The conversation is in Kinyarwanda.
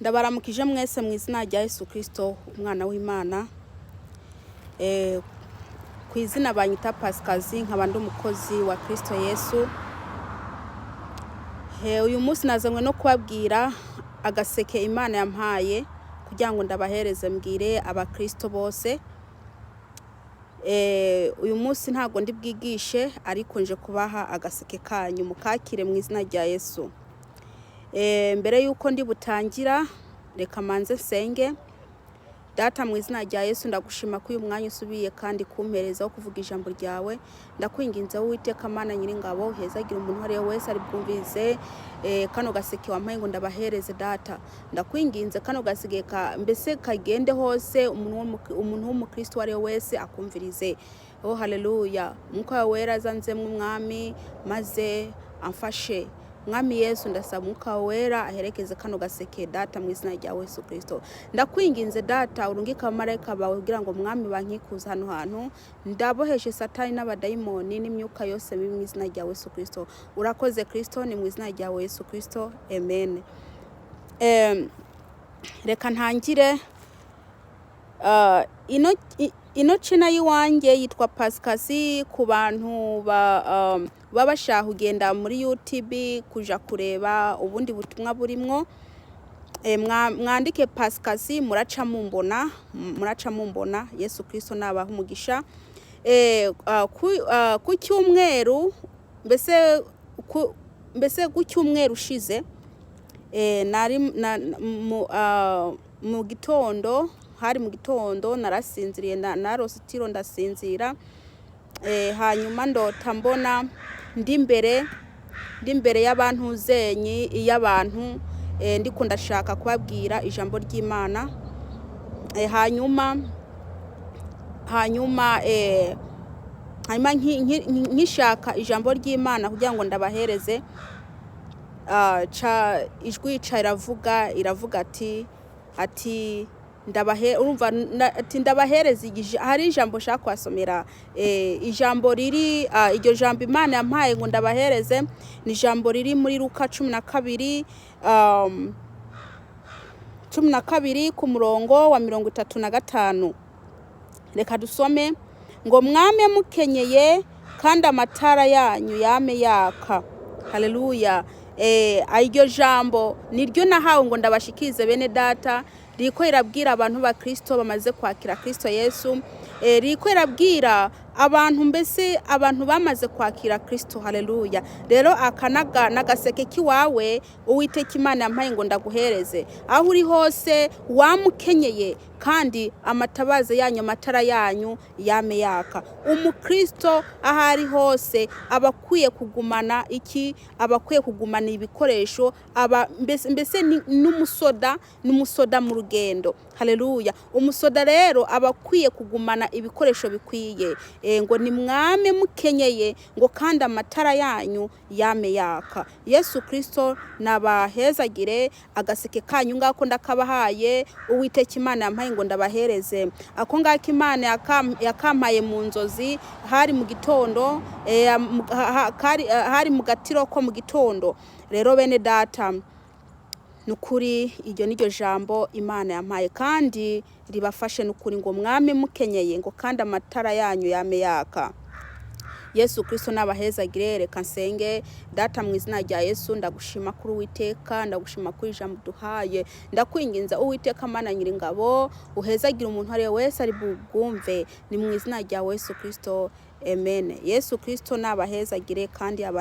Ndabaramukije mwese mu izina rya Yesu Kristo, umwana w'Imana. Ku izina banyita Pasikazi, nkaba ndi umukozi wa Kristo Yesu. Uyu munsi nazanywe no kubabwira agaseke Imana yampaye kugira ngo ndabahereze, mbwire abakristo bose. Uyu munsi ntabwo ndi bwigishe, ariko nje kubaha agaseke kanyu, mukakire mu izina rya Yesu. Mbere y'uko ndi butangira, reka manze nsenge. Data, mu izina rya Yesu, ndagushima ko uyu mwanya usubiye kandi kumpereza wo kuvuga ijambo ryawe. Ndakwinginze, Uwiteka Mana Nyiringabo, hezagira umuntu uwo ari we wese ari bwumvirize kano gaseke wampaye ngo ndabahereze. Data, ndakwinginze, kano gaseke mbese kagende hose, umuntu w'umukristo uwo ari we wese akumvirize. Oh haleluya! Umwuka wawe wera azanzemwo, Umwami, maze amfashe. Mwami Yesu, ndasaba Umwuka Wera aherekeze kano gaseke. Data, mu izina rya Yesu Kristo, ndakwinginze, Data, urungike abamarayika bawe kugira ngo, Mwami, bankikuze hano hantu. Ndaboheshe Satani n'abadayimoni n'imyuka yose mibi mu izina rya Yesu Kristo. Urakoze Kristo, ni mu izina rya Yesu Kristo, amen. Reka ntangire. Ino channel y'iwanjye yitwa Pasikasi. Ku bantu baba bashaka kugenda muri YouTube kuja kureba ubundi butumwa burimwo, mwandike Pasikasi, muraca mumbona, muraca mumbona. Yesu Kristo nabaha umugisha. Ku cyumweru, mbese ku cyumweru ushize, nari mu gitondo, hari mu gitondo, narasinziriye, narose itiro, ndasinzira. Hanyuma ndota mbona ndi imbere y'abantu zenyi y'abantu, ndiko ndashaka kubabwira ijambo ry'Imana. Hanyuma nkishaka ijambo ry'Imana kugira ngo ndabahereze, ca ijwi ca iravuga ati ndabahe, urumva, ati ndabahereza hari ijambo nshaka kubasomera. Ijambo riri, iryo jambo Imana yampaye ngo ndabahereze ni ijambo riri muri Luka 12, 12 ku murongo wa 35. Reka dusome ngo: "Mwame mukenyeye kandi amatara yanyu yame yaka." Haleluya! Iryo jambo niryo nahawe ngo ndabashikirize, bene Data. Riko irabwira abantu ba Kristo bamaze kwakira Kristo Yesu. Riko irabwira abantu, mbese abantu bamaze kwakira Kristo. Haleluya! Rero aka nagaseke kiwawe Uwiteka Imana yampaye ngo ndaguhereze. Aho uri hose wamukenyeye kandi amatabaza yanyu, amatara yanyu yame yaka. Umukristo aho ari hose aba akwiye kugumana iki? Aba akwiye kugumana ibikoresho, aba mbese n'umusoda mu rugendo. Haleluya! Umusoda rero aba akwiye kugumana ibikoresho bikwiye. Ngo ni mwame mukenyeye, ngo kandi amatara yanyu yame yaka. Yesu Kristo nabahezagire. Agaseke kanyu ngako ndakabahaye, Uwiteka Imana yampaye ngo ndabahereze. Ako ngako Imana yakampaye mu nzozi, hari mu gitondo, hari mu gatiro ko mu gitondo. Rero bene Data, nukuri iryo niryo jambo Imana yampaye kandi ribafashe nukuri, ngo mwame mukenyeye, ngo kandi amatara yanyu yame yaka. Yesu Kristo nabahezagire. Reka nsenge. Data, mu izina rya Yesu, ndagushima kuri Uwiteka, ndagushima kuri ijambo duhaye. Ndakwinginza, Uwiteka Mana Nyiringabo, uhezagire umuntu ari we wese ari bwumve. Ni mu izina rya Yesu Kristo, amen. Yesu Kristo nabahezagire kandi aba